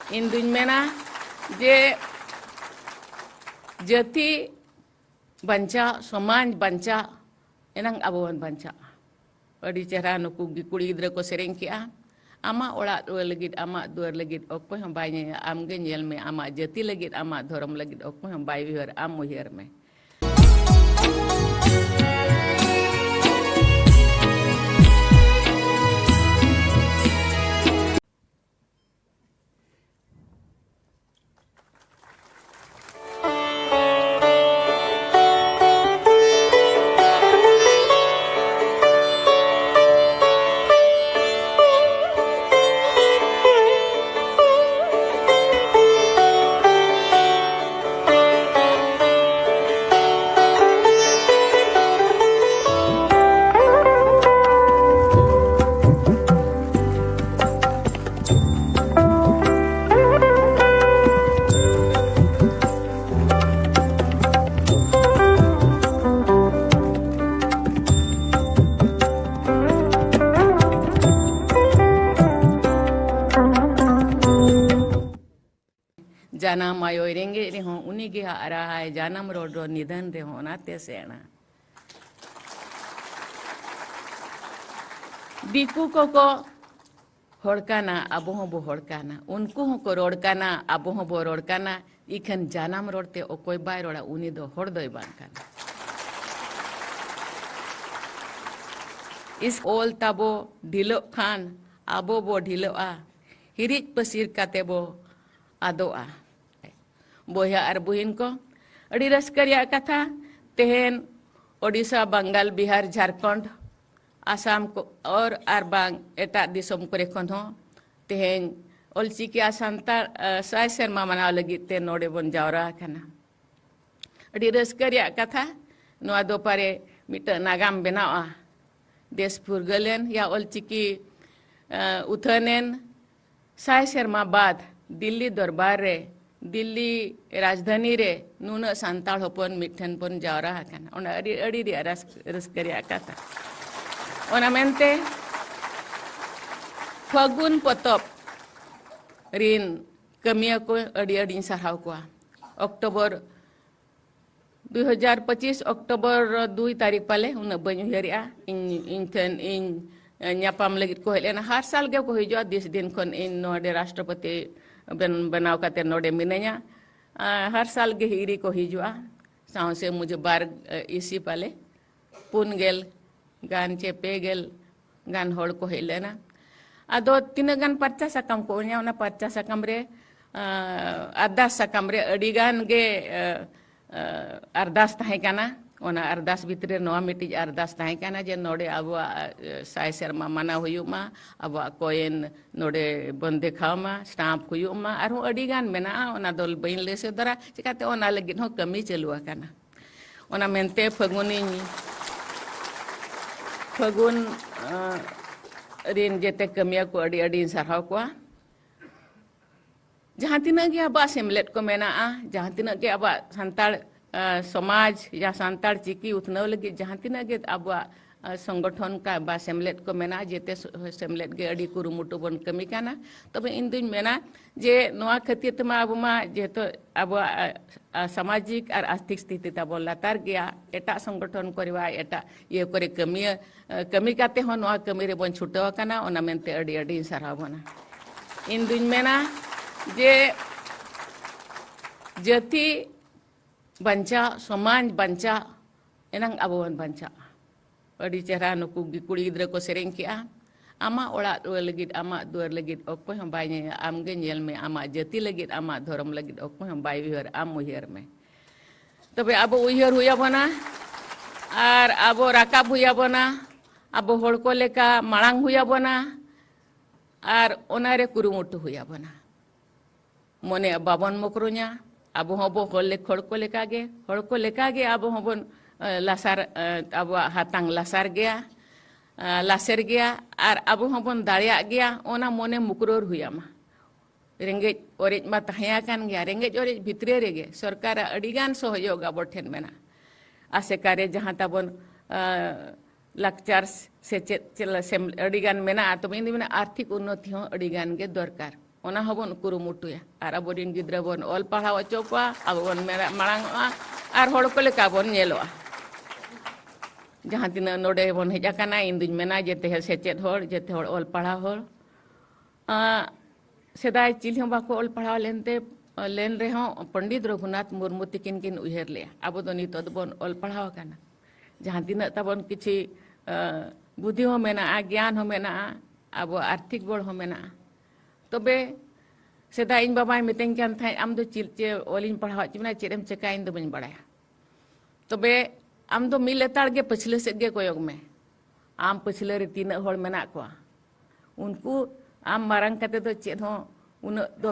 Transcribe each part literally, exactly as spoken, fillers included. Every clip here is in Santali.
ᱤᱧ ᱫᱩᱧ ᱢᱮᱱᱟ ᱡᱮ ᱡᱟᱹᱛᱤ ᱵᱟᱧᱪᱟᱣ, ᱥᱚᱢᱟᱡᱽ ᱵᱟᱧᱪᱟᱣ, ᱮᱱᱟᱝ ᱟᱵᱚ ᱵᱚᱱ ᱵᱟᱧᱪᱟᱜᱼᱟ᱾ ᱟᱹᱰᱤ ᱪᱮᱦᱨᱟ ᱱᱩᱠᱩ ᱜᱮ ᱠᱩᱲᱤ ᱜᱤᱫᱽᱨᱟᱹ ᱠᱚ ᱥᱮᱨᱮᱧ ᱠᱮᱜᱼᱟ, "ᱟᱢᱟᱜ ᱚᱲᱟᱜ ᱫᱩᱣᱟᱹᱨ ᱞᱟᱹᱜᱤᱫ, ᱟᱢᱟᱜ ᱫᱩᱣᱟᱹᱨ ᱞᱟᱹᱜᱤᱫ ᱚᱠᱚᱭ ᱦᱚᱸ ᱵᱟᱭ ᱧᱮᱧᱮᱞᱟ, ᱟᱢ ᱜᱮ ᱧᱮᱞ ᱢᱮ, ᱟᱢᱟᱜ ᱡᱟᱹᱛᱤ ᱞᱟᱹᱜᱤᱫ, ᱟᱢᱟᱜ ᱫᱷᱚᱨᱚᱢ ᱞᱟᱹᱜᱤᱫ ᱚᱠᱚᱭ ᱦᱚᱸ ᱵᱟᱭ ᱩᱭᱦᱟᱹᱨ, ᱟᱢ ᱩᱭᱦᱟᱹᱨ ᱢᱮ᱾" ᱡᱟᱱᱟᱢ ᱟᱭᱳᱭ ᱨᱮᱸᱜᱮᱡ ᱨᱮᱦᱚᱸ ᱩᱱᱤ ᱜᱮ ᱦᱟᱜ ᱨᱟᱦᱟᱭ, ᱡᱟᱱᱟᱢ ᱨᱚᱲ ᱫᱚ ᱱᱤᱫᱷᱟᱹᱱ ᱨᱮᱦᱚᱸ ᱚᱱᱟᱛᱮ ᱥᱮᱬᱟ᱾ ᱫᱤᱠᱩ ᱠᱚᱠᱚ ᱦᱚᱲ ᱠᱟᱱᱟ, ᱟᱵᱚ ᱦᱚᱸᱵᱚ ᱦᱚᱲ ᱠᱟᱱᱟ, ᱩᱱᱠᱩ ᱦᱚᱸᱠᱚ ᱨᱚᱲ ᱠᱟᱱᱟ, ᱟᱵᱚ ᱦᱚᱸᱵᱚ ᱨᱚᱲ ᱠᱟᱱᱟ, ᱤᱠᱷᱟᱹᱱ ᱡᱟᱱᱟᱢ ᱨᱚᱲ ᱛᱮ ᱚᱠᱚᱭ ᱵᱟᱭ ᱨᱚᱲᱟ ᱩᱱᱤ ᱫᱚ ᱦᱚᱲ ᱫᱚᱭ ᱵᱟᱝ ᱠᱟᱱᱟ᱾ ᱤᱥ ᱚᱞ ᱛᱟᱵᱚ ᱰᱷᱤᱞᱚᱜ ᱠᱷᱟᱱ ᱟᱵᱚ ᱵᱚ ᱰᱷᱤᱞᱚᱜᱼᱟ, ᱦᱤᱨᱤᱡ ᱯᱟᱹᱥᱤᱨ ᱠᱟᱛᱮ ᱵᱚ ᱟᱫᱚᱜᱼᱟ᱾ ᱵᱚᱭᱦᱟ ᱟᱨ ᱵᱩᱦᱤᱱ ᱠᱚ, ᱟᱹᱰᱤ ᱨᱟᱹᱥᱠᱟᱹ ᱨᱮᱭᱟᱜ ᱠᱟᱛᱷᱟ, ᱛᱮᱦᱮᱧ ᱳᱰᱤᱥᱟ, ᱵᱟᱝᱜᱟᱞ, ᱵᱤᱦᱟᱨ, ᱡᱷᱟᱲᱠᱷᱚᱸᱰ, ᱟᱥᱟᱢ ᱠᱚ, ᱚᱨ ᱟᱨ ᱵᱟᱝ ᱮᱴᱟᱜ ᱫᱤᱥᱚᱢ ᱠᱚᱨᱮ ᱠᱷᱚᱱ ᱦᱚᱸ ᱛᱮᱦᱮᱧ ᱚᱞᱪᱤᱠᱤ ᱟᱨ ᱥᱟᱱᱛᱟᱲ, ᱟ, ᱥᱟᱭ ᱥᱮᱨᱢᱟ ᱢᱟᱱᱟᱣ ᱞᱟᱹᱜᱤᱫ ᱛᱮ ᱱᱚᱰᱮ ᱵᱚᱱ ᱡᱟᱣᱨᱟ ᱟᱠᱟᱱᱟ᱾ ᱟᱹᱰᱤ ᱨᱟᱹᱥᱠᱟᱹ ᱨᱮᱭᱟᱜ ᱠᱟᱛᱷᱟ, ᱱᱚᱣᱟ ᱫᱚ ᱯᱟᱨᱮ ᱢᱤᱫᱴᱟᱝ ᱱᱟᱜᱟᱢ ᱵᱮᱱᱟᱣᱼᱟ᱾ ᱫᱮᱥ ᱯᱷᱩᱨᱜᱟᱹᱞᱮᱱ ᱭᱟ ᱚᱞᱪᱤᱠᱤ, ᱟ, ᱩᱛᱷᱟᱹᱱᱮᱱ, ᱥᱟᱭ ᱥᱮᱨᱢᱟ ᱵᱟᱫ ᱫᱤᱞᱞᱤ ᱫᱚᱨᱵᱟᱨ ᱨᱮ, ᱫᱤᱞᱞᱤ ᱨᱟᱡᱽᱫᱷᱟᱱᱤ ᱨᱮ ᱱᱩᱱᱟᱹᱜ ᱥᱟᱱᱛᱟᱲ ᱦᱚᱯᱚᱱ ᱢᱤᱫ ᱴᱷᱮᱱ ᱵᱚᱱ ᱡᱟᱣᱨᱟ ᱟᱠᱟᱱᱟ, ᱚᱱᱟ ᱟᱹᱰᱤ, ᱟᱹᱰᱤ ᱨᱮᱭᱟᱜ ᱨᱟᱹᱥ-, ᱨᱟᱹᱥᱠᱟᱹ ᱨᱮᱭᱟᱜ ᱠᱟᱛᱷᱟ᱾ ᱚᱱᱟ ᱢᱮᱱᱛᱮ ᱯᱷᱟᱹᱜᱩᱱ ᱯᱚᱛᱚᱵ ᱨᱤᱱ ᱠᱟᱹᱢᱤᱭᱟᱹ ᱠᱚ ᱟᱹᱰᱤ ᱟᱹᱰᱤᱧ ᱥᱟᱨᱦᱟᱣ ᱠᱚᱣᱟ᱾ ᱚᱠᱴᱳᱵᱚᱨ ᱫᱩ ᱦᱟᱡᱟᱨ ᱯᱚᱸᱪᱤᱥ ᱚᱠᱴᱳᱵᱚᱨ ᱫᱩᱭ ᱛᱟᱹᱨᱤᱠᱷ ᱯᱟᱞᱮ, ᱩᱱᱟᱹᱜ ᱵᱟᱹᱧ ᱩᱭᱦᱟᱹᱨᱮᱜᱼᱟ᱾ ᱤᱧ, ᱤᱧ ᱴᱷᱮᱱ ᱤᱧ ᱧᱟᱯᱟᱢ ᱞᱟᱹᱜᱤᱫ ᱠᱚ ᱦᱮᱡ ᱞᱮᱱᱟ᱾ ᱦᱟᱨ ᱥᱟᱞ ᱜᱮ ᱠᱚ ᱦᱤᱡᱩᱜᱼᱟ, ᱫᱤᱥ ᱫᱤᱱ ᱠᱷᱚᱱ ᱤᱧ ᱱᱚᱰᱮ ᱨᱟᱥᱴᱨᱚᱯᱚᱛᱤ ᱵᱮᱱ-, ᱵᱮᱱᱟᱣ ᱠᱟᱛᱮ ᱱᱚᱰᱮ ᱢᱤᱱᱟᱹᱧᱟ᱾ ᱟᱨ ᱦᱟᱨ ᱥᱟᱞ ᱜᱮ ᱦᱤᱨᱤ ᱠᱚ ᱦᱤᱡᱩᱜᱼᱟ᱾ ᱥᱟᱶ ᱥᱮ ᱢᱩᱡᱷᱮ ᱵᱟᱨ, ᱤᱥᱤ ᱯᱟᱞᱮ ᱯᱩᱱ ᱜᱮᱞ ᱜᱟᱱ ᱪᱮ ᱯᱮ ᱜᱮᱞ ᱜᱟᱱ ᱦᱚᱲ ᱠᱚ ᱦᱮᱡ ᱞᱮᱱᱟ᱾ ᱟᱫᱚ ᱛᱤᱱᱟᱹᱜ ᱜᱟᱱ ᱯᱟᱨᱪᱟ ᱥᱟᱠᱟᱢ ᱠᱚ ᱚᱞᱟ, ᱚᱱᱟ ᱯᱟᱨᱪᱟ ᱥᱟᱠᱟᱢ ᱨᱮ, ᱟᱸ, ᱟᱨᱫᱟᱥ ᱥᱟᱠᱟᱢ ᱨᱮ ᱟᱹᱰᱤ ᱜᱟᱱ ᱜᱮ, ᱟᱸ, ᱟᱸ, ᱟᱨᱫᱟᱥ ᱛᱟᱦᱮᱸ ᱠᱟᱱᱟ᱾ ᱚᱱᱟ ᱟᱨᱫᱟᱥ ᱵᱷᱤᱛᱨᱤ ᱨᱮ ᱱᱚᱣᱟ ᱢᱤᱫᱴᱤᱡ ᱟᱨᱫᱟᱥ ᱛᱟᱦᱮᱸ ᱠᱟᱱᱟ ᱡᱮ ᱱᱚᱰᱮ ᱟᱵᱚᱣᱟᱜ, ᱟᱸ, ᱥᱟᱭ ᱥᱮᱨᱢᱟ ᱢᱟᱱᱟᱣ ᱦᱩᱭᱩᱜ ᱢᱟ, ᱟᱵᱚᱣᱟᱜ ᱠᱚᱭᱮᱱ ᱱᱚᱰᱮ ᱵᱚᱱ ᱫᱮᱠᱷᱟᱣ ᱢᱟ, ᱥᱴᱟᱢᱯ ᱦᱩᱭᱩᱜ ᱢᱟ, ᱟᱨᱦᱚᱸ ᱟᱹᱰᱤ ᱜᱟᱱ ᱢᱮᱱᱟᱜᱼᱟ, ᱚᱱᱟ ᱫᱚ ᱵᱟᱹᱧ ᱞᱟᱹᱭ ᱥᱚᱫᱚᱨᱟ, ᱪᱤᱠᱟᱹᱛᱮ ᱚᱱᱟ ᱞᱟᱹᱜᱤᱫ ᱦᱚᱸ ᱠᱟᱹᱢᱤ ᱪᱟᱹᱞᱩ ᱟᱠᱟᱱᱟ᱾ ᱚᱱᱟ ᱢᱮᱱᱛᱮ ᱯᱷᱟᱹᱜᱩᱱᱤᱧ, ᱯᱷᱟᱹᱜᱩᱱ, ᱟᱸ, ᱨᱤᱱ ᱡᱮᱛᱮ ᱠᱟᱹᱢᱤᱭᱟᱹ ᱠᱚ ᱟᱹᱰᱤ ᱟᱹᱰᱤᱧ ᱥᱟᱨᱦᱟᱣ ᱠᱚᱣᱟ᱾ ᱡᱟᱦᱟᱸ ᱛᱤᱱᱟᱹᱜ ᱜᱮ ᱟᱵᱚᱣᱟᱜ ᱥᱮᱢᱞᱮᱫ ᱠᱚ ᱢᱮᱱᱟᱜᱼᱟ, ᱡᱟᱦᱟᱸ ᱛᱤᱱᱟᱹᱜ ᱜᱮ ᱟᱵᱚᱣᱟᱜ ᱥᱟᱱᱛᱟᱲ, ᱟᱸ, ᱥᱚᱢᱟᱡᱽ ᱭᱟ ᱥᱟᱱᱛᱟᱲ ᱪᱤᱠᱤ ᱩᱛᱱᱟᱹᱣ ᱞᱟᱹᱜᱤᱫ ᱡᱟᱦᱟᱸ ᱛᱤᱱᱟᱹᱜ ᱜᱮ ᱟᱵᱚᱣᱟᱜ, ᱟᱸ, ᱥᱚᱝᱜᱚᱴᱷᱚᱱ ᱠᱟ-, ᱵᱟ ᱥᱮᱢᱞᱮᱫ ᱠᱚ ᱢᱮᱱᱟᱜᱼᱟ, ᱡᱮᱛᱮ ᱥᱚ-, ᱥᱮᱢᱞᱮᱫ ᱜᱮ ᱟᱹᱰᱤ ᱠᱩᱨᱩᱢᱩᱴᱩ ᱵᱚᱱ ᱠᱟᱹᱢᱤ ᱠᱟᱱᱟ᱾ ᱛᱚᱵᱮ ᱤᱧ ᱫᱩᱧ ᱢᱮᱱᱟ ᱡᱮ ᱱᱚᱣᱟ ᱠᱷᱟᱹᱛᱤᱨ ᱛᱮᱢᱟ ᱟᱵᱚ ᱢᱟ ᱡᱮᱦᱮᱛᱩ ᱟᱵᱚᱣᱟᱜ, ᱟᱸ, ᱥᱟᱢᱟᱡᱤᱠ ᱟᱨ ᱟᱨᱛᱷᱤᱠ ᱥᱛᱷᱤᱛᱤ ᱛᱟᱵᱚᱱ ᱞᱟᱛᱟᱨ ᱜᱮᱭᱟ, ᱮᱴᱟᱜ ᱥᱚᱝᱜᱚᱴᱷᱚᱱ ᱠᱚᱨᱮ ᱵᱟ ᱮᱴᱟᱜ ᱤᱭᱟᱹ ᱠᱚᱨᱮ ᱠᱟᱹᱢᱤᱭᱟᱹ, ᱟᱸ, ᱠᱟᱹᱢᱤ ᱠᱟᱛᱮ ᱦᱚᱸ ᱱᱚᱣᱟ ᱠᱟᱹᱢᱤ ᱨᱮᱵᱚᱱ ᱪᱷᱩᱴᱟᱹᱣ ᱟᱠᱟᱱᱟ, ᱚᱱᱟ ᱢᱮᱱᱛᱮ ᱟᱹᱰᱤ ᱟᱹᱰᱤᱧ ᱥᱟᱨᱦᱟᱣ ᱵᱚᱱᱟ᱾ ᱤᱧ ᱫᱩᱧ ᱢᱮᱱᱟ ᱡᱮ ᱡᱟᱹᱛᱤ ᱵᱟᱧᱪᱟᱣ, ᱥᱚᱢᱟᱡᱽ ᱵᱟᱧᱪᱟᱣ, ᱮᱱᱟᱝ ᱟᱵᱚ ᱵᱚᱱ ᱵᱟᱧᱪᱟᱜᱼᱟ᱾ ᱟᱹᱰᱤ ᱪᱮᱦᱨᱟ ᱱᱩᱠᱩ ᱜᱤ-, ᱠᱩᱲᱤ ᱜᱤᱫᱽᱨᱟᱹ ᱠᱚ ᱥᱮᱨᱮᱧ ᱠᱮᱜᱼᱟ, "ᱟᱢᱟᱜ ᱚᱲᱟᱜ ᱫᱩᱣᱟᱹᱨ ᱞᱟᱹᱜᱤᱫ, ᱟᱢᱟᱜ ᱫᱩᱣᱟᱹᱨ ᱞᱟᱹᱜᱤᱫ ᱚᱠᱚᱭ ᱦᱚᱸ ᱵᱟᱭ ᱧᱮᱧᱮᱞ, ᱟᱢ ᱜᱮ ᱧᱮᱞ ᱢᱮ, ᱟᱢᱟᱜ ᱡᱟᱹᱛᱤ ᱞᱟᱹᱜᱤᱫ, ᱟᱢᱟᱜ ᱫᱷᱚᱨᱚᱢ ᱞᱟᱹᱜᱤᱫ ᱚᱠᱚᱭ ᱦᱚᱸ ᱵᱟᱭ ᱩᱭᱦᱟᱹᱨ, ᱟᱢ ᱩᱭᱦᱟᱹᱨ ᱢᱮ᱾" ᱛᱚᱵᱮ ᱟᱵᱚ ᱩᱭᱦᱟᱹᱨ ᱦᱩᱭ ᱟᱵᱚᱱᱟ ᱟᱨ ᱟᱵᱚ ᱨᱟᱠᱟᱵ ᱦᱩᱭ ᱟᱵᱚᱱᱟ, ᱟᱵᱚ ᱦᱚᱲ ᱠᱚ ᱞᱮᱠᱟ ᱢᱟᱲᱟᱝ ᱦᱩᱭ ᱟᱵᱚᱱᱟ ᱟᱨ ᱚᱱᱟ ᱨᱮ ᱠᱩᱨᱩᱢᱩᱴᱩ ᱦᱩᱭ ᱟᱵᱚᱱᱟ᱾ ᱢᱚᱱᱮ ᱵᱟᱵᱚᱱ ᱢᱚᱠᱨᱚᱧᱟ᱾ ᱟᱵᱚ ᱦᱚᱸᱵᱚ ᱦᱚᱲ ᱞᱮ-, ᱦᱚᱲ ᱠᱚ ᱞᱮᱠᱟᱜᱮ, ᱦᱚᱲ ᱠᱚ ᱞᱮᱠᱟᱜᱮ ᱟᱵᱚ ᱦᱚᱸᱵᱚᱱ, ᱮ, ᱞᱟᱥᱟᱨ, ᱮ, ᱟᱵᱚᱣᱟᱜ ᱦᱟᱛᱟᱝ ᱞᱟᱥᱟᱨ ᱜᱮᱭᱟ, ᱮ, ᱞᱟᱥᱮᱨ ᱜᱮᱭᱟ, ᱟᱨ ᱟᱵᱚ ᱦᱚᱸᱵᱚᱱ ᱫᱟᱲᱮᱭᱟᱜ ᱜᱮᱭᱟ, ᱚᱱᱟ ᱢᱚᱱᱮ ᱢᱩᱠᱨᱚᱨ ᱦᱩᱭ ᱟᱢᱟ᱾ ᱨᱮᱸᱜᱮᱡ ᱚᱨᱮᱡ ᱢᱟ ᱛᱟᱦᱮᱸ ᱟᱠᱟᱱ ᱜᱮᱭᱟ, ᱨᱮᱸᱜᱮᱡ ᱚᱨᱮᱡ ᱵᱷᱤᱛᱨᱤ ᱨᱮᱜᱮ ᱥᱚᱨᱠᱟᱨᱟᱜ ᱟᱹᱰᱤᱜᱟᱱ ᱥᱚᱦᱚᱡᱳᱜᱽ ᱟᱵᱚ ᱴᱷᱮᱱ ᱢᱮᱱᱟᱜᱼᱟ᱾ ᱟᱥᱮᱠᱟ ᱨᱮ ᱡᱟᱦᱟᱸ ᱛᱟᱵᱚᱱ, ᱮ, ᱞᱟᱠᱪᱟᱨ ᱥᱮᱪᱮᱫ ᱪᱮᱞ-, ᱥᱮᱢ-, ᱟᱹᱰᱤᱜᱟᱱ ᱢᱮᱱᱟᱜᱼᱟ, ᱛᱚᱵᱮ ᱤᱧ ᱫᱩᱧ ᱢᱮᱱᱟ ᱟᱨᱛᱷᱤᱠ ᱩᱱᱱᱚᱛᱤ ᱦᱚᱸ ᱟᱹᱰᱤᱜᱟᱱ ᱜᱮ ᱫᱚᱨᱠᱟᱨ᱾ ᱚᱱᱟ ᱦᱚᱸᱵᱚᱱ ᱠᱩᱨᱩᱢᱩᱴᱩᱭᱟ᱾ ᱟᱨ ᱟᱵᱚᱨᱮᱱ ᱜᱤᱫᱽᱨᱟᱹ ᱵᱚᱱ ᱚᱞ ᱯᱟᱲᱦᱟᱣ ᱦᱚᱪᱚ ᱠᱚᱣᱟ, ᱟᱵᱚ ᱵᱚᱱ ᱢᱮᱨᱟ-, ᱢᱟᱲᱟᱝ ᱚᱜᱼᱟ, ᱟᱨ ᱦᱚᱲ ᱠᱚ ᱞᱮᱠᱟ ᱵᱚᱱ ᱧᱮᱞᱚᱜᱼᱟ᱾ ᱡᱟᱦᱟᱸ ᱛᱤᱱᱟᱹᱜ ᱱᱚᱰᱮ ᱵᱚᱱ ᱦᱮᱡ ᱟᱠᱟᱱᱟ, ᱤᱧ ᱫᱩᱧ ᱢᱮᱱᱟ, ᱡᱮᱛᱮ ᱦᱚᱲ ᱥᱮᱪᱮᱫ ᱦᱚᱲ, ᱡᱮᱛᱮ ᱦᱚᱲ ᱚᱞ ᱯᱟᱲᱦᱟᱣ ᱦᱚᱲ, ᱟᱸ, ᱥᱮᱫᱟᱭ ᱪᱤᱞᱤ ᱦᱚᱸ ᱵᱟᱠᱚ ᱚᱞ ᱯᱟᱲᱦᱟᱣ ᱞᱮᱱᱛᱮ, ᱞᱮᱱ ᱨᱮᱦᱚᱸ ᱯᱚᱱᱰᱤᱛ ᱨᱚᱜᱷᱩᱱᱟᱛᱷ ᱢᱩᱨᱢᱩ ᱛᱤᱠᱤᱱ ᱠᱤᱱ ᱩᱭᱦᱟᱹᱨ ᱞᱮᱜᱼᱟ᱾ ᱟᱵᱚ ᱫᱚ ᱱᱤᱛᱚᱜ ᱫᱚᱵᱚᱱ ᱚᱞ ᱯᱟᱲᱦᱟᱣ ᱟᱠᱟᱱᱟ᱾ ᱡᱟᱦᱟᱸ ᱛᱤᱱᱟᱹᱜ ᱛᱟᱵᱚᱱ ᱠᱤᱪᱷᱤ, ᱟᱸ, ᱵᱩᱫᱷᱤ ᱦᱚᱸ ᱢᱮᱱᱟᱜᱼᱟ, ᱜᱮᱭᱟᱱ ᱦᱚᱸ ᱢᱮᱱᱟᱜᱼᱟ, ᱟᱵᱚᱣᱟᱜ ᱟᱨᱛᱷᱤᱠ ᱵᱚᱲ ᱦᱚᱸ ᱢᱮᱱᱟᱜᱼᱟ᱾ ᱛᱚᱵᱮ ᱥᱮᱫᱟᱭ ᱤᱧ ᱵᱟᱵᱟᱭ ᱢᱤᱛᱟᱹᱧ ᱠᱟᱱ ᱛᱟᱦᱮᱸᱫ, "ᱟᱢ ᱫᱚ ᱪᱮᱫ ᱪᱮ ᱚᱞᱤᱧ ᱯᱟᱲᱦᱟᱣ ᱦᱚᱪᱚ ᱢᱮᱭᱟ, ᱪᱮᱫ ᱮᱢ ᱪᱮᱠᱟᱭᱟ, ᱤᱧ ᱫᱚ ᱵᱟᱹᱧ ᱵᱟᱲᱟᱭᱟ᱾ ᱛᱚᱵᱮ ᱟᱢ ᱫᱚ ᱢᱤᱫ ᱞᱮᱛᱟᱲ ᱜᱮ ᱯᱟᱹᱪᱷᱞᱟᱹ ᱥᱮᱫ ᱜᱮ ᱠᱚᱭᱚᱜ ᱢᱮ᱾ ᱟᱢ ᱯᱟᱹᱪᱷᱞᱟᱹ ᱨᱮ ᱛᱤᱱᱟᱹᱜ ᱦᱚᱲ ᱢᱮᱱᱟᱜ ᱠᱚᱣᱟ, ᱩᱱᱠᱩ ᱟᱢ ᱢᱟᱨᱟᱝ ᱠᱟᱛᱮ ᱫᱚ ᱪᱮᱫ ᱦᱚᱸ ᱩᱱᱟᱹᱜ ᱫᱚ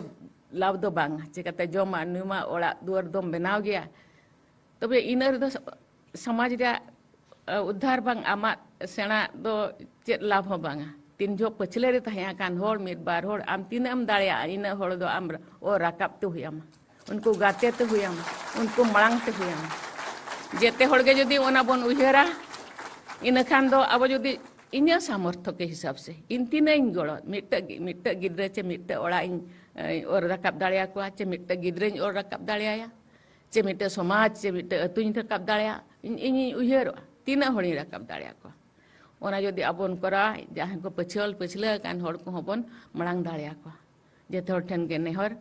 ᱞᱟᱵᱷ ᱫᱚ ᱵᱟᱝ᱾ ᱪᱮᱠᱟᱛᱮ ᱡᱚᱢᱟᱜ ᱧᱩᱣᱟᱜ ᱚᱲᱟᱜ ᱫᱩᱣᱟᱹᱨ ᱫᱚᱢ ᱵᱮᱱᱟᱣ ᱜᱮᱭᱟ, ᱛᱚᱵᱮ ᱤᱱᱟᱹ ᱨᱮᱫᱚ ᱥᱚᱢᱟᱡᱽ ᱨᱮᱭᱟᱜ, ᱟ, ᱩᱫᱽᱫᱷᱟᱨ ᱵᱟᱝ, ᱟᱢᱟᱜ ᱥᱮᱬᱟ ᱫᱚ ᱪᱮᱫ ᱞᱟᱵᱷ ᱦᱚᱸ ᱵᱟᱝᱟ᱾ ᱛᱤᱱ ᱡᱚᱦᱚᱜ ᱯᱟᱹᱪᱷᱞᱟᱹ ᱨᱮ ᱛᱟᱦᱮᱸ ᱟᱠᱟᱱ ᱦᱚᱲ, ᱢᱤᱫ ᱵᱟᱨ ᱦᱚᱲ, ᱟᱢ ᱛᱤᱱᱟᱹᱜ ᱮᱢ ᱫᱟᱲᱮᱭᱟᱜᱼᱟ, ᱤᱱᱟᱹᱜ ᱦᱚᱲ ᱫᱚ ᱟᱢ ᱚᱨ ᱨᱟᱠᱟᱵ ᱛᱮ ᱦᱩᱭ ᱟᱢᱟ, ᱩᱱᱠᱩ ᱜᱟᱛᱮ ᱛᱮ ᱦᱩᱭ ᱟᱢᱟ, ᱩᱱᱠᱩ ᱢᱟᱲᱟᱝ ᱛᱮ ᱦᱩᱭ ᱟᱢᱟ᱾ ᱡᱮᱛᱮ ᱦᱚᱲ ᱜᱮ ᱡᱩᱫᱤ ᱚᱱᱟ ᱵᱚᱱ ᱩᱭᱦᱟᱹᱨᱟ, ᱤᱱᱟᱹ ᱠᱷᱟᱱ ᱫᱚ ᱟᱵᱚ ᱡᱩᱫᱤ ᱤᱧᱟᱹᱜ ᱥᱟᱢᱚᱨᱛᱷᱚ ᱠᱮ ᱦᱤᱥᱟᱹᱵ ᱥᱮ ᱤᱧ ᱛᱤᱱᱟᱹᱜ ᱤᱧ ᱜᱚᱲᱚ, ᱢᱤᱫᱴᱟᱹᱜ ᱜᱤ-, ᱢᱤᱫᱴᱟᱹᱜ ᱜᱤᱫᱽᱨᱟᱹ ᱪᱮ ᱢᱤᱫᱴᱟᱹᱜ ᱚᱲᱟᱜ ᱤᱧ, ᱮ, ᱚᱨ ᱨᱟᱠᱟᱵ ᱫᱟᱲᱮᱭᱟᱠᱚᱣᱟ, ᱪᱮ ᱢᱤᱫᱴᱟᱹᱜ ᱜᱤᱫᱽᱨᱟᱹᱧ ᱚᱨ ᱨᱟᱠᱟᱵ ᱫᱟᱲᱮᱭᱟᱭᱟ, ᱪᱮ ᱢᱤᱫᱴᱟᱹᱜ ᱥᱚᱢᱟᱡᱽ, ᱪᱮ ᱢᱤᱫᱴᱟᱹᱜ ᱟᱹᱛᱩᱧ ᱨᱟᱠᱟᱵ ᱫᱟᱲᱮᱭᱟᱜᱼᱟ, ᱤᱧ, ᱤᱧᱤᱧ ᱩᱭᱦᱟᱹᱨᱚᱜᱼᱟ ᱛᱤᱱᱟᱹᱜ ᱦᱚᱲᱤᱧ ᱨᱟᱠᱟᱵ ᱫᱟᱲᱮᱭᱟᱠᱚᱣᱟ᱾ ᱚᱱᱟ ᱡᱩᱫᱤ ᱟᱵᱚ ᱵᱚᱱ ᱠᱚᱨᱟᱣᱟ, ᱡᱟᱦᱟᱸᱭ ᱠᱚ ᱯᱟᱹᱪᱷᱞᱟᱹ, ᱯᱟᱹᱪᱷᱞᱟᱹ ᱟᱠᱟᱱ ᱦᱚᱲ ᱠᱚᱦᱚᱸ ᱵᱚᱱ ᱢᱟᱲᱟᱝ ᱫᱟᱲᱮᱭᱟᱠᱚᱣᱟ᱾ ᱡᱮᱛᱮ ᱦᱚᱲ ᱴᱷᱮᱱ ᱜᱮ ᱱᱮᱦᱚᱨ,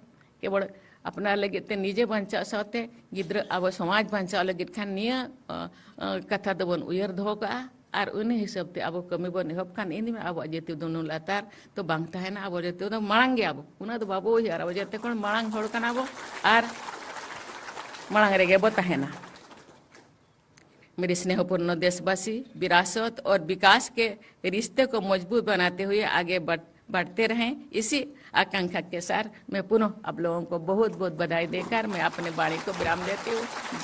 ᱠᱮᱵᱚᱞ ᱟᱯᱱᱟᱨ ᱞᱟᱹᱜᱤᱫ ᱛᱮ ᱱᱤᱡᱮ ᱵᱟᱧᱪᱟᱣ ᱥᱟᱶᱛᱮ ᱜᱤᱫᱽᱨᱟᱹ ᱟᱵᱚ ᱥᱚᱢᱟᱡᱽ ᱵᱟᱧᱪᱟᱣ ᱞᱟᱹᱜᱤᱫ ᱠᱷᱟᱱ ᱱᱤᱭᱟᱹ, ᱚ, ᱚ, ᱠᱟᱛᱷᱟ ᱫᱚᱵᱚᱱ ᱩᱭᱦᱟᱹᱨ ᱫᱚᱦᱚ ᱠᱟᱜᱼᱟ᱾ ᱟᱨ ᱩᱱᱤ ᱦᱤᱥᱟᱹᱵ ᱛᱮ ᱟᱵᱚ ᱠᱟᱹᱢᱤ ᱵᱚᱱ ᱮᱦᱚᱵ ᱠᱷᱟᱱ ᱤᱧ ᱫᱩᱧ ᱢᱮᱱᱟ ᱟᱵᱚᱣᱟᱜ ᱡᱟᱹᱛᱤ ᱫᱚ ᱱᱩᱱ ᱞᱟᱛᱟᱨ ᱫᱚ ᱵᱟᱝ ᱛᱟᱦᱮᱱᱟ᱾ ᱟᱵᱚ ᱡᱟᱹᱛᱤ ᱫᱚ ᱢᱟᱲᱟᱝ ᱜᱮᱭᱟᱵᱚ, ᱩᱱᱟᱹᱜ ᱫᱚ ᱵᱟᱵᱚ ᱩᱭᱦᱟᱹᱨᱟ᱾ ᱟᱵᱚ ᱡᱟᱹᱛᱤ ᱠᱷᱚᱱ ᱢᱟᱲᱟᱝ ᱦᱚᱲ ᱠᱟᱱᱟ ᱵᱚ ᱟᱨ ᱢᱟᱲᱟᱝ ᱨᱮᱜᱮ ᱵᱚ ᱛᱟᱦᱮᱱᱟ᱾ मेरे स्नेहपूर्ण देशवासी, विरासत और विकास के रिश्ते को मजबूत बनाते हुए आगे बढ़, बढ़ते रहें, इसी आकांक्षा के साथ मैं पुनः आप लोगों को बहुत बहुत बधाई देकर मैं अपने वाणी को विराम देती हूँ।